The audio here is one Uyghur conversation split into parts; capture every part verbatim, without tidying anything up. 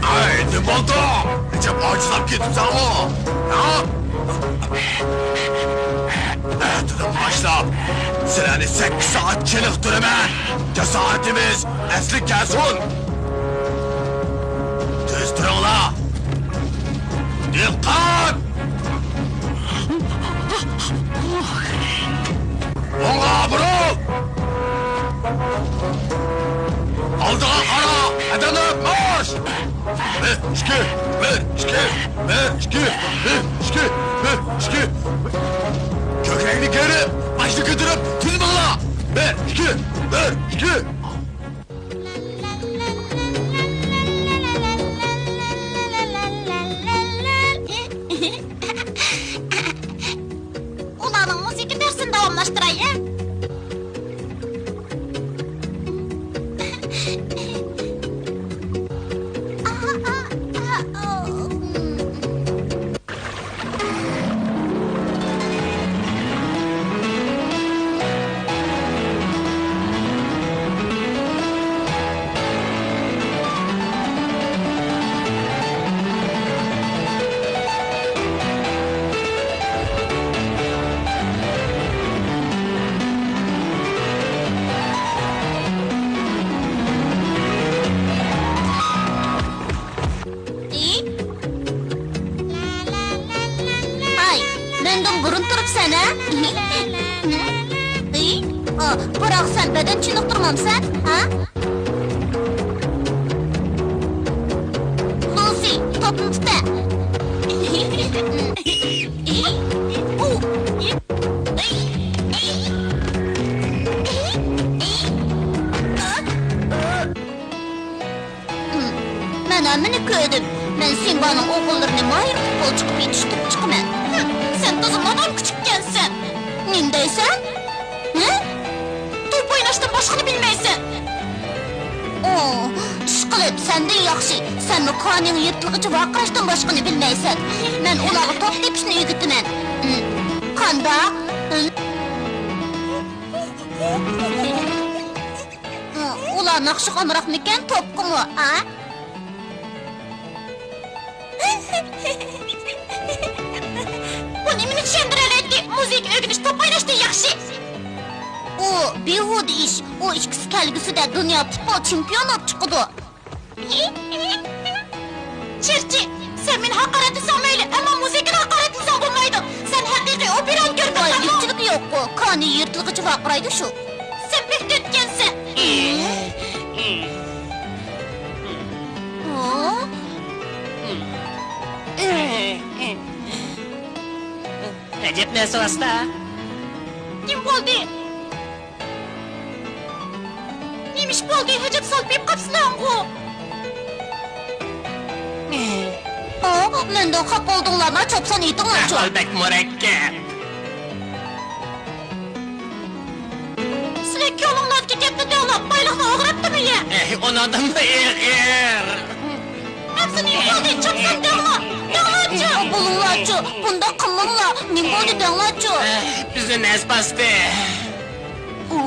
ئەي، نېمە بولدۇڭ؟ ئەجەب ئاجىزلاپ كېتىپسەنغۇ؟ ھە؟ ئەتىدىن باشلاپ سىلەرنى سەككىز سائەت چېنىقتۇرىمەن. جاسارىتىمىز ئەسلىگە كەلسۇن. تۈز تۇرۇڭلار. دىققەت! ئوڭغا بۇرۇل! ئالدىغا قارا! ئادەملەر مارش! بىر، ئىككى، بىر، ئىككى، بىر، ئىككى، بىر، ئىككى، بىر، ئىككى. كۆكرەكنى كېرىپ، باشنى كۆتۈرۈپ، تىز بولۇڭلار! بىر، ئىككى، بىر، ئىككى. ئۇلارنىڭ مۇزىكا دەرسىنى داۋاملاشتۇراي، ھە؟ ئى؟ ھاي، مەندىن بۇرۇن تۇرۇپسەن ھە؟ ئى؟ ئا، بىراق سەن بەدەن چېنىقتۇرمامسەن ھە؟ لۇسى، توپنى تۇت ھە. مەن ھەممىنى كۆردۈم. مەن سىمبانىڭ ئوغۇللىرىنى ماھىر پۇتبولچى قىلىپ يېتىشتۈرۈپ چىقىمەن. ھىم، سەن تازا نادان كۈچۈككەنسەن. نېمە دەيسەن؟ ھە؟ توپ ئويناشتىن باشقىنى بىلمەيسەن. ئو، ئىشقىلىپ، سەندىن ياخشى. سەنمۇ قانىيىڭ يىرتىلغىچە ۋارقىراشتىن باشقىنى بىلمەيسەن. مەن ئۇلارغا توپ تېپىشنى ئۆگىتىمەن. ھىم، قانداق؟ ھىم؟ ئۇلار ناخشىغا ئامراقمىكەن، توپقىمۇ، ھە؟ بۇ نېمىنى چۈشەندۈرەلەيتتى؟ مۇزىكا ئۆگىنىش توپ ئويناشتىن ياخشى. ئۇ بىھۇدە ئىش. ئۇ ئىككىسى كەلگۈسىدە دۇنيا پۇتبول چېمپىيونى بولۇپ چىقىدۇ. چىرچى، سەن مېنى ھاقارەتلىسەڭ مەيلى، ئەمما مۇزىكىنى ھاقارەتلىسەڭ بولمايدۇ. سەن ھەقىقىي ئوپېرانكور يىرتىلغىچە ۋارقىرايدۇ شۇ. سەن بەك دۆتكەنسەن. ھە؟ ئەجەب نەرسە ۋاستا. نېمە بولدى؟ نېمە ئىش بولدى؟ ئەجەب سالپىيىپ قاپسىلەڭغۇ؟ ئا، مەندىن خاپا بولدۇڭلارما، چاپسان ئېيتىڭلارچۇ. ئەھۋال بەك مۇرەككەپ. سىلەر كۆڭلۈڭلاردىكى گەپنى دەڭلار، بايلىقنى ئوغراپتىمۇ يە؟ ئەي، ئۇنىڭدىنمۇ ئېغىر. ئەمسە نېمە بولدى؟ چاپسان دەڭلار، دەڭلارچۇ. بولۇڭلارچۇ، بۇنداق قىلماڭلار. نېمە بولدى دەڭلارچۇ. ئەي، بىزنى نەس باستى. ئۇ،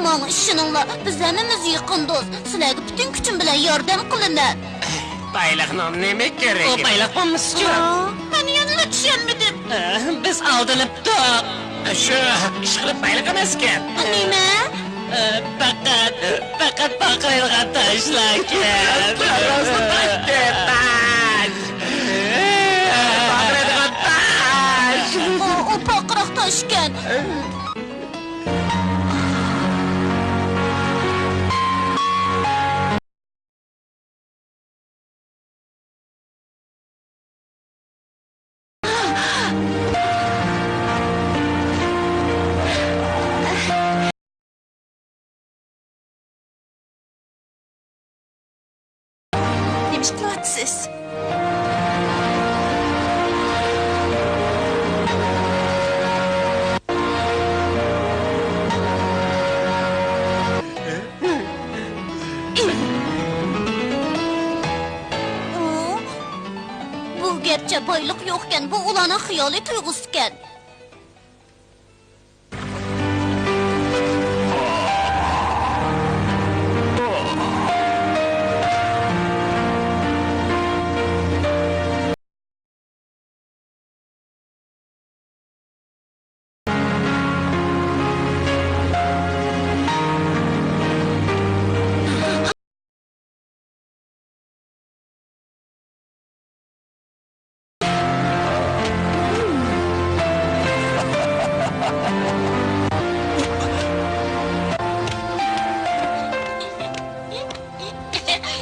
ماڭا ئىشىنىڭلار، بىز ھەممىمىز يېقىن دوست. سىلەرگە پۈتۈن كۈچۈم بىلەن ياردەم قىلىمەن. بايلىقنىڭ نېمە كېرىكى؟ ئۇ بايلىق بولمىسىچۇ؟ ھا؟ مەن يەنىلا چۈشەنمىدىم. ئە، بىز ئالدىنىپتۇق. شۇ، ئىشقىلىپ بايلىق ئەمەسكەن. نېمە؟ ئە، پەقەت، پەقەت پارقىرايدىغان تاشلاركەن. راستلا تاشتى، تاش. پارقىرايدىغان تاش. ئۇ، ئۇ پارقىراق تاشكەن. نېمە ئىش قىلىۋاتىسىز؟ ئۇ، بۇ گەرچە بايلىق يوقكەن، بۇ ئۇلارنىڭ خىيالىي تۇيغۇسىكەن.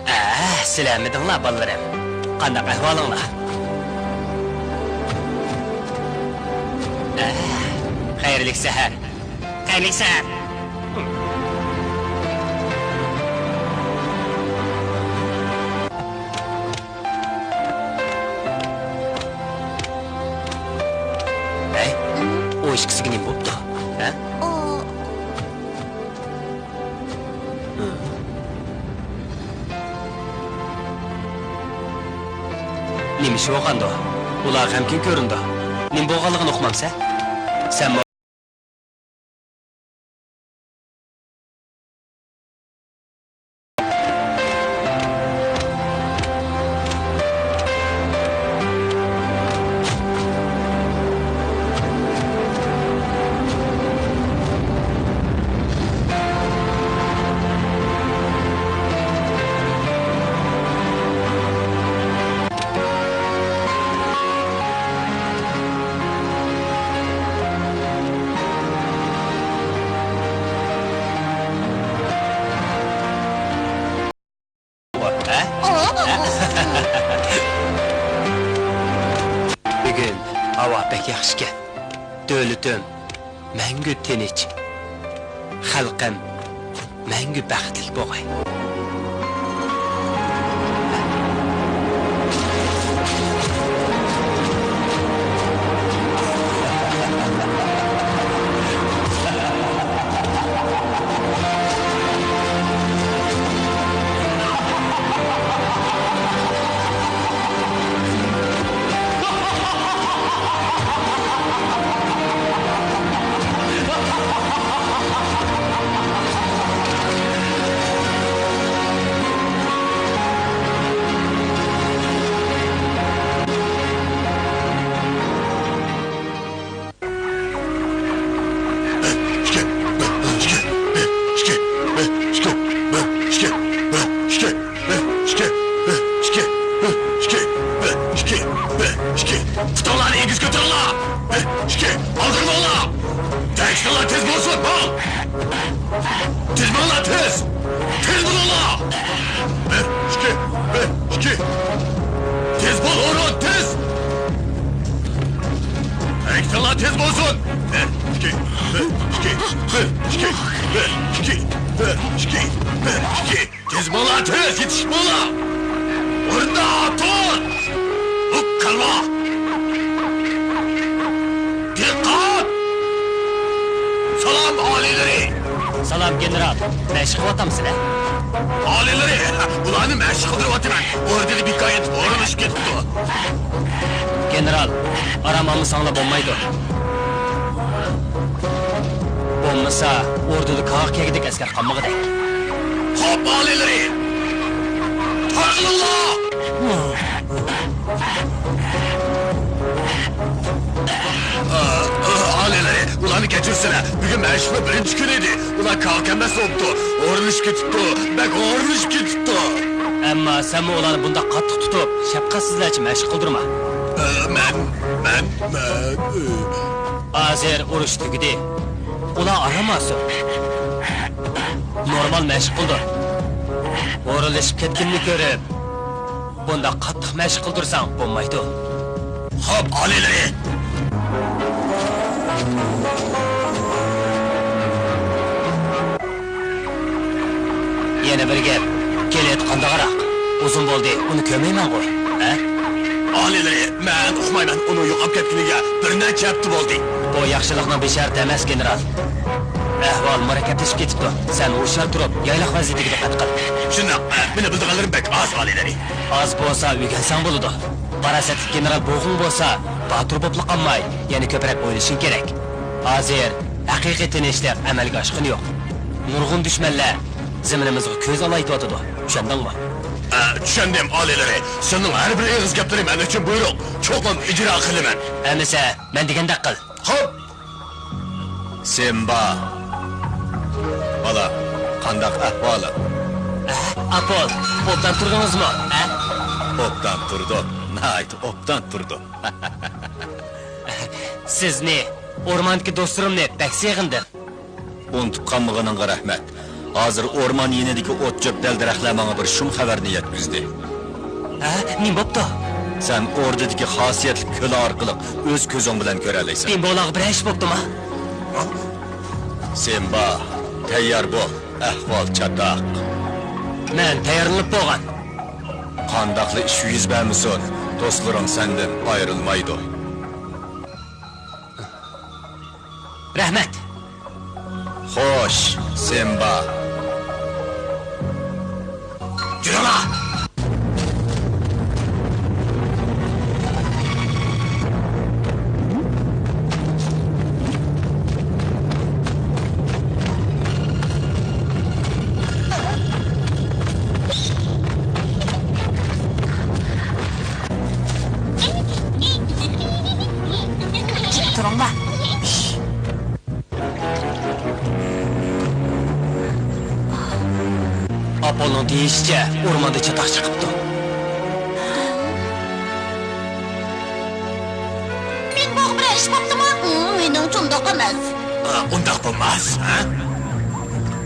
ئە، سىلەرمىدىڭلار، بالىلىرىم؟ قانداق ئەھۋالىڭلار؟ ئە، خەيرلىك سەھەر. خەيرلىك سەھەر. ھەي، ئۇ ئىككىسىگە نېمە بوپتۇ؟ ھە؟ ئۇ. نېمە ئىش بولغاندۇ؟ ئۇلار غەمكىن كۆرۈنىدۇ. نېمە بولغانلىقىنى ئۇقمامسەن؟ سەنمۇ بۈگۈن ھاۋا بەك ياخشىكەن. دۆلىتىم مەڭگۈ تىنچ، خەلقىم مەڭگۈ بەختلىك بولغاي. پۇتۇڭلارنى ئېگىز كۆتۈرۈڭلار! ئىككى، ئالدىرىماڭلار! دەك ئىشىڭلار تېز بولسۇن، ماڭ! تېز ماڭلا، تېز! تېز بولۇڭلار! بىر، ئىككى، بىر، ئىككى! تېز بول، ئورۇن، تېز! ھەرىكىتىڭلار تېز بولسۇن! بىر، ئىككى، بىر، ئىككى، بىر، ئىككى، بىر، ئىككى، بىر، ئىككى! تېز بولۇڭلار، تېز يېتىشىپ بولۇڭلار! ئورنىدا تۇر! ئۇ قالما! دىققەت! سالام ئالىيلىرى! سالام گېنېرال، مەشىق قىلىۋاتامسىلەر؟ ئالىيلىرى، بۇلارنى مەشىق قىلدۇرۇۋاتىمەن. ئوردىدا بىكار يېتىپ ھورۇنلىشىپ كېتىپتۇ. گېنېرال، ئارام ئالمىساڭلار بولمايدۇ. بولمىسا، ئوردىدا كاغا كەگدەك ئەسكەر قالمىغۇدەك. خوپ، ئالىيلىرى! تارقىلىڭلار! ئالىيلىرى، ئۇلارنى كەچۈرسىلە. بۈگۈن مەشىقنىڭ بىرىنچى كۈنى ئىدى. ئۇلار كاغا كەممەس بوپتۇ. ھورۇنلىشىپ كېتىپتۇ. بەك ھورۇنلىشىپ كېتىپتۇ. ئەمما سەنمۇ ئۇلارنى بۇنداق قاتتىق تۇتۇپ، شەپقەتسىزلەرچە مەشىق قىلدۇرما. مەن، مەن، مەن. ھازىر ئۇرۇش تۈگىدى. ئۇلار ئارام ئالسۇن. نورمال مەشىق قىلدۇر. ھورۇنلىشىپ كەتكىنىنى كۆرۈپ، بۇنداق قاتتىق مەشىق قىلدۇرساڭ بولمايدۇ. خوپ، ئالىيلىرى! يەنە بىر گەپ، كېلىت قانداقراق؟ ئۇزۇن بولدى، ئۇنى كۆرمەيمەنغۇ، ھە؟ ئالىيلىرى، مەن ئۇقمايمەن، ئۇنىڭ يوقاپ كەتكىنىگە بىر نەچچە ھەپتە بولدى. بۇ ياخشىلىقنىڭ بېشارىتى ئەمەس، گېنېرال. ئەھۋال مۇرەككەپلىشىپ كېتىپتۇ. سەن ھوشيار تۇرۇپ، يايلاق ۋەزىيىتىگە دىققەت قىل. شۇنداق، مېنى بىلىدىغانلىرىم بەك ئاز، ئالىيلىرى. ئاز بولسا ئۆگەنسەڭ بولىدۇ. پاراسەتلىك گېنېرال بوغۇڭ بولسا، باتۇر بولۇپلا قالماي، يەنە كۆپرەك ئويلىشىڭ كېرەك. ھازىر ھەقىقىي تىنچلىق ئەمەلگە ئاشقىنى يوق. نۇرغۇن دۈشمەنلەر زېمىنىمىزغا كۆز ئالايتىۋاتىدۇ. چۈشەندىڭمۇ؟ ئە، چۈشەندىم، ئالىيلىرى. سىزنىڭ ھەر بىر ئېغىز گەپلىرى مەن ئۈچۈن بۇيرۇق. چوقۇم ئىجرا قىلىمەن. ئەمىسە، مەن دېگەندەك قىل. خوپ! سىمبا! بالا، قانداق ئەھۋالىڭ؟ ئە، ئاپول، ئوبدان تۇردىڭىزمۇ؟ ئە؟ ئوبدان تۇردۇق، ناھايىتى ئوبدان تۇردۇق. سىزنى، ئورماندىكى دوستلىرىمنى بەك سېغىندىم. ئۇنتۇپ قالمىغىنىڭغا رەھمەت. ھازىر ئورمان يېنىدىكى ئوت-چۆپ دەل-دەرەخلەر ماڭا بىر شۇم خەۋەرنى يەتكۈزدى. ھە؟ نېمە بوپتۇ؟ سەن ئوردىدىكى خاسىيەتلىك كۆلە ئارقىلىق ئۆز كۆزۈڭ بىلەن كۆرەلەيسەن. سىمبا، ئۇلارغا بىرەر ئىش بوپتۇما؟ سىمبا، تەييار بول، ئەھۋال چاتاق. مەن تەييارلىنىپ بولغان. قانداقلا ئىش يۈز بەرمىسۇن، دوستلىرىڭ سەندىن ئايرىلمايدۇ. رەھمەت. خوش، سىمبا. جۈرۈڭلار! جىم تۇرۇڭلار. ئاپولنىڭ دېيىشىچە، ئورماندا چاتاق چىقىپتۇ. مىڭبوغا بىرەر ئىش بوپتۇما؟ ئۇ، مېنىڭچە ئۇنداق ئەمەس. ئۇنداق بولماس، ھە؟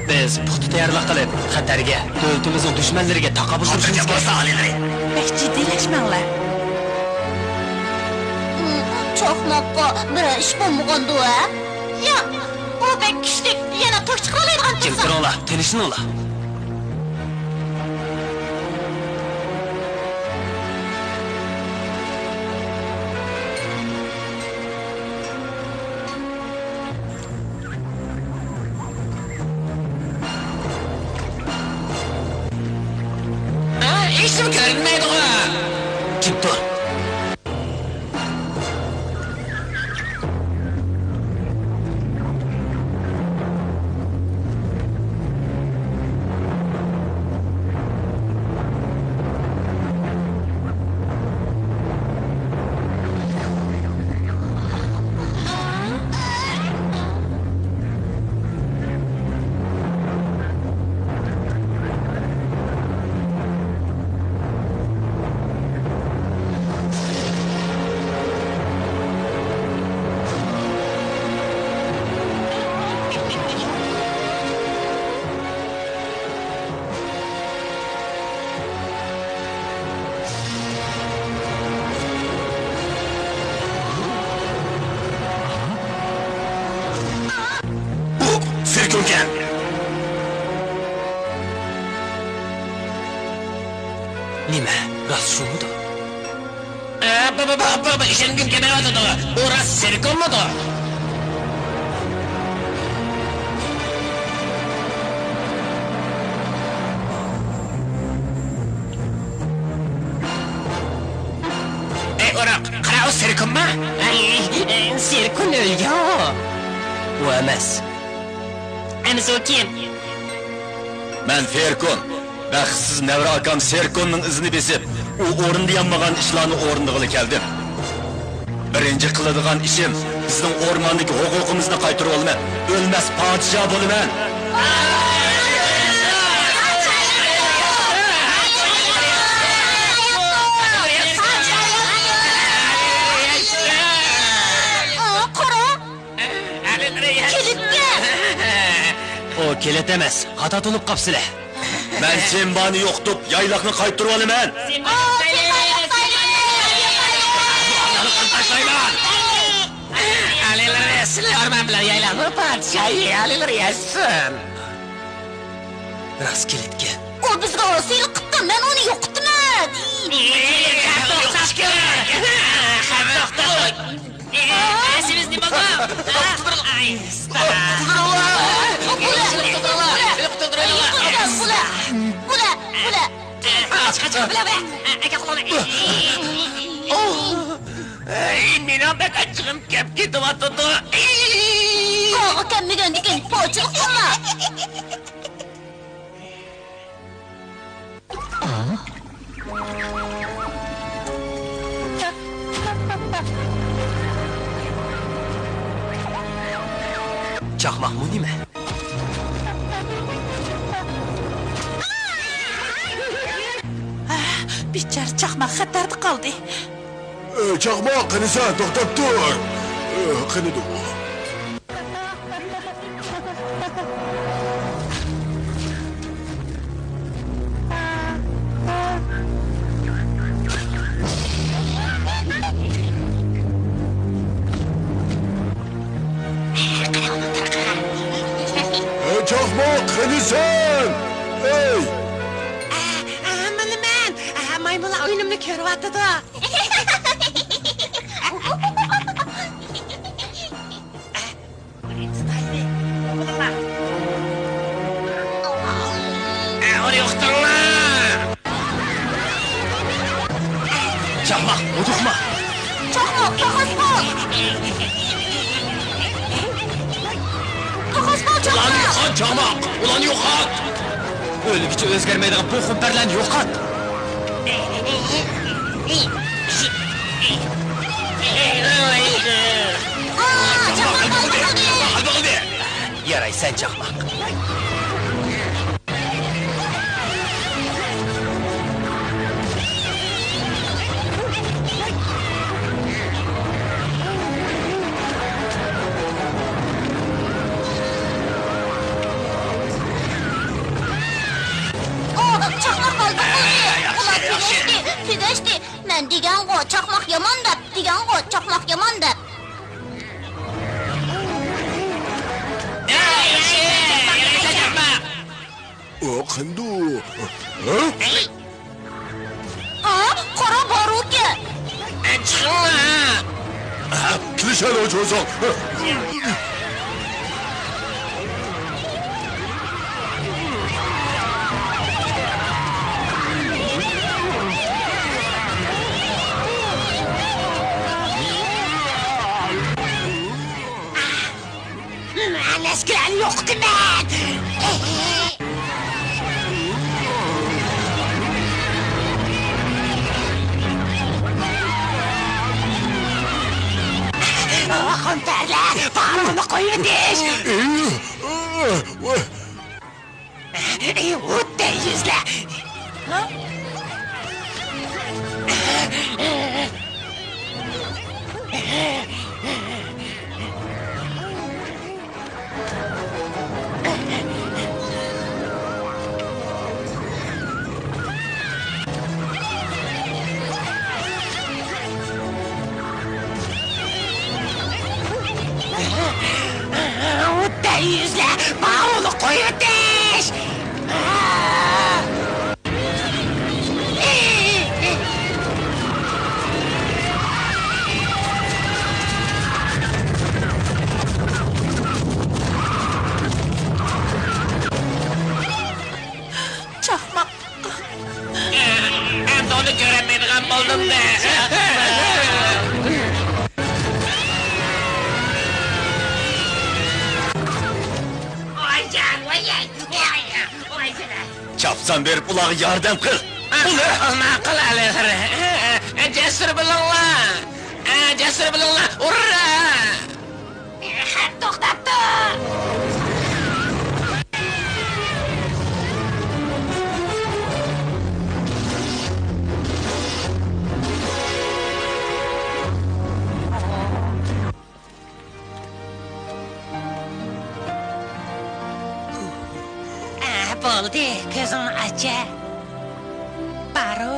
بىز پۇختا تەييارلىق قىلىپ، خەتەرگە، دۆلىتىمىزنىڭ دۈشمەنلىرىگە تاقابىل تۇرۇشىمىز كېرەك. بولسا ئالىيلىرى. بەك جىددىيلەشمەڭلار. چاقماققا بىرەر ئىش بولمىغاندۇ، ھە؟ ياق، ئۇ بەك كۈچلۈك، يەنە توك چىقىرالايدىغان جىم تۇرسا. تۇرۇڭلار، تىنچلىنىڭلار. ھە، ھېچنېمە كۆرۈنمەيدىغۇ. جىم تۇر. شۇكەن. نېمە، راست شۇمىدۇ؟ ئە، بابا، بابا، بابا، ئىشەنگۈم كەلمەيۋاتىدۇ. ئۇ راست سېركونمىدۇ؟ ئەي ئورۇق، قارا، ئۇ سېركونمۇ؟ ئەي، سېركون ئۆلگەن ئۇ. ئۇ ئەمەس. ئەمىسە ئۇ كىم؟ مەن فېركون. بەختسىز نەۋرە ئاكام سېركوننىڭ ئىزىنى بېسىپ، ئۇ ئورۇندىيالمىغان ئىشلارنى ئورۇندىغىلى كەلدىم. بىرىنچى قىلىدىغان ئىشىم، بىزنىڭ ئورماندىكى ھوقۇقىمىزنى قايتۇرۇۋالىمەن. ئۆلمەس پادىشاھ بولىمەن. ئۇ قارا، كېلىپكەن. ئۇ كېلىت ئەمەس، خاتا تونۇپ قاپسىلە. مەن سىمبانى يوقىتىپ، يايلاقنى قايتۇرۇۋالىمەن. ئۇ سىمبانى يوقىتايلى! تاشلايمەن! ئالىيلىرى، سىلى ئورمان بىلەن يايلاقنىڭ پادىشاھى، ئالىيلىرى ياشىسۇن! راست كېلىدىكەن. ئۇ بىزگە ئاسىيلىق قىپتۇ، مەن ئۇنى يوقىتىمەن! توختاپ تۇر! توختاپ تۇر! ئەسىمىز نېمە بولدى؟ ئەي، مېنىڭ بەك ئاچچىقىم كەپ كېتىۋاتىدۇ. قاغا كەممىگەندىكىن پوچىلىق قىلما. چاقماقمۇ نېمە؟ بىچارە چاقماق خەتەردە قالدى. ئە، چاقماق، قېنى سەن، توختاپ تۇر. ئە، قېنى دۇ. ئە، چاقماق، قېنى سەن؟ ئەي! ئە، ئە، مانا مەن. ئە، مايمۇنلار ئويۇنۇمنى كۆرۈۋاتىدۇ. ئە، ئۇنى يوقىتىڭلار! چاقماق، ھودۇقما! چاقماق، تاقاس بول! تاقاس بول، ئۇلارنى چاقماق! يوقات، چاقماق! ئۇلارنى يوقات! ئۆلگۈچە ئۆزگەرمەيدىغان بۇ خۇمپەرلەرنى يوقات! ياراي، سەن چاقماق. ئۇ، چاقماق غەلىبە قىلدى. ئۇلار تۈگەشتى، تۈگەشتى. مەن دېگەنغۇ، چاقماق يامان دەپ، دېگەنغۇ، چاقماق يامان دەپ. ئۇ قاندۇ؟ ھە؟ ئا، قارا بارۇكەن. چىقىڭلار! كېلىشەلى ئوچۇرساڭ. مەن ئەسكىلەرنى يوقىتىمەن! خۇمپەرلەر، بارلىقىنى قويۇۋېتىش! ئۇددەي يۈزلەر! ئۇددەي يۈزلەر! بولدۇم دە. ۋايجان، ۋاي، ۋاي، ۋاي. چاپسان بېرىپ ئۇلارغا ياردەم قىل. ئۇنى. ماقۇل، ئالىيلىرى. جەسۇر بولۇڭلار. جەسۇر بولۇڭلار. ئۇررا! توختاپتۇ! ئە، بولدى، كۆزۈڭنى ئاچە. بارۇ.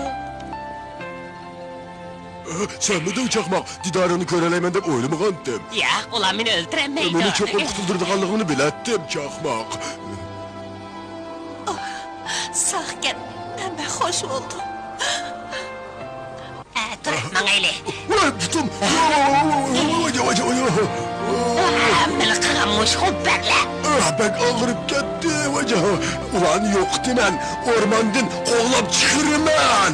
ئە، سەنمىدىڭ چاقماق؟ دىدارىڭنى كۆرەلەيمەن دەپ ئويلىمىغانتىم. ياق، ئۇلار مېنى ئۆلتۈرەلمەيدۇ. مېنى چوقۇم قۇتۇلدۇرىدىغانلىقىڭنى بىلەتتىم، چاقماق. ئوھ، ساقكەن، مەن بەك خوش بولدۇم. ئە، تۇر، ماڭايلى. ۋاي، پۇتۇم! ۋاي، ۋاي، ۋاي. ئە، مىلقىغا مۇشۇ بەكلە. ئە، بەك ئاغرىپ كەتتى، ۋاجا. ئۇلارنى يوقىتىمەن، ئورماندىن قوغلاپ چىقىرىمەن.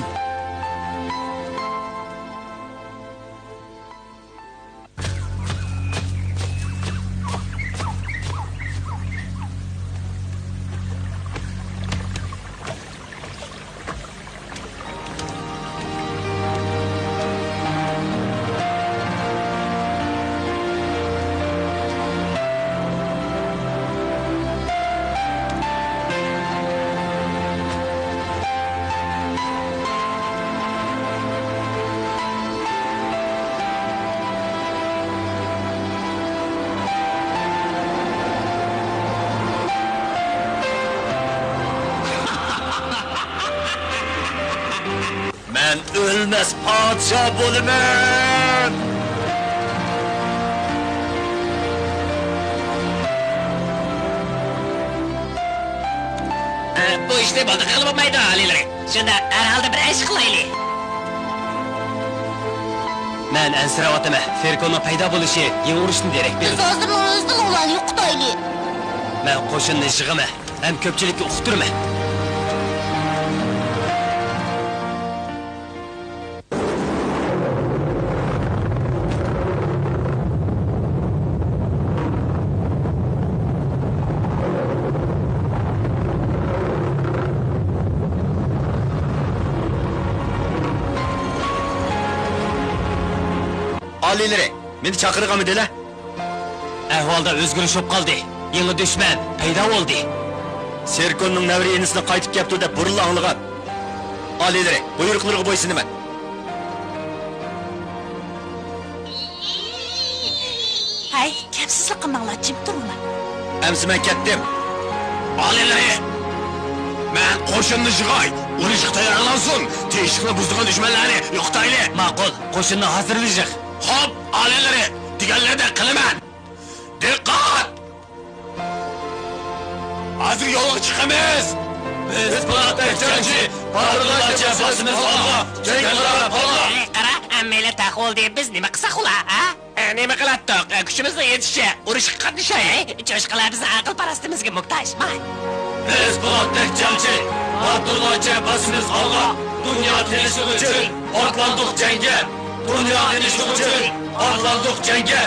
مەن ئۆلمەس پادىشاھ بولىمەن! ئە، بۇ ئىشنى بولدى قىلغىلى بولمايدۇ، ئالىيلىرى. شۇنداق، ھەر ھالدا بىر ئىش قىلايلى. مەن ئەنسىرەۋاتىمەن. فېركوننىڭ پەيدا بولۇشى يېڭى ئۇرۇشتىن دېرەك بېرىدۇ. بىز ھازىرلا ئۆزىدىن ئۇلارنى يوقىتايلى. مەن قوشۇننى يىغىمەن ھەم كۆپچىلىككە ئۇقتۇرىمەن. ئالىيلىرى، مېنى چاقىرغانمىدىلە؟ ئەھۋالدا ئۆزگىرىش بولۇپ قالدى. يېڭى دۈشمەن پەيدا بولدى. سېركوننىڭ نەۋرە ئىنىسىنى قايتىپ كەپتۇ دەپ بۇرۇنلا ئاڭلىغان. ئالىيلىرى، بۇيرۇقلىرىغا بويسۇنىمەن. ھەي، كەپسىزلىك قىلماڭلار، جىم تۇرۇڭلار. ئەمسە مەن كەتتىم. ئالىيلىرى، مەن قوشۇننى يىغاي، ئۇرۇشقا تەييارلانسۇن، تىنچلىقنى بۇزىدىغان دۈشمەنلەرنى يوقىتايلى. ماقۇل، قوشۇننى ھازىرلىشىڭ. خوپ، ئالىيلىرى، دېگەنلەردەك قىلىمەن. دىققەت! ھازىر يولغا چىقىمىز! بىز پولاتتەك جەڭچى، باتۇرلارچە باسىمىز ئالغا، جەڭگە قاراپ قالغا! ئەي، قارا، ھەممەيلەن تەق بولدى، بىز نېمە قىلساق ئۇلا، ھە؟ ئە، نېمە قىلاتتۇق؟ ئە، كۈچىمىزنىڭ يېتىشىچە ئۇرۇشقا قاتنىشايلى. ئەي، چوشقىلار بىزنىڭ ئەقىل-پاراسىتىمىزگە موھتاج، ماي. بىز پولاتتەك جەڭچى، باتۇرلارچە باسىمىز ئالغا، دۇنيا تىنچلىقى ئۈچۈن ئاتلاندۇق جەڭگە، دۇنيا تىنچلىقى ئۈچۈن ئاتلاندۇق جەڭگە!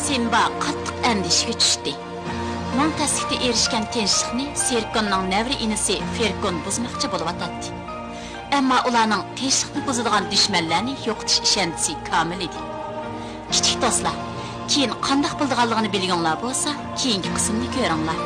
سىمبا قاتتىق ئەندىشىگە چۈشتى. مىڭ تەسلىكتە ئېرىشكەن تىنچلىقنى سېركوننىڭ نەۋرە ئىنىسى فېركون بۇزماقچى بولۇۋاتاتتى. ئەمما ئۇلارنىڭ تىنچلىقنى بۇزىدىغان دۈشمەنلەرنى يوقىتىش ئىشەنچىسى كامىل ئىدى. كىچىك دوستلار، كېيىن قانداق بولىدىغانلىقىنى بىلگۈڭلار بولسا، كېيىنكى قىسىمنى كۆرۈڭلار.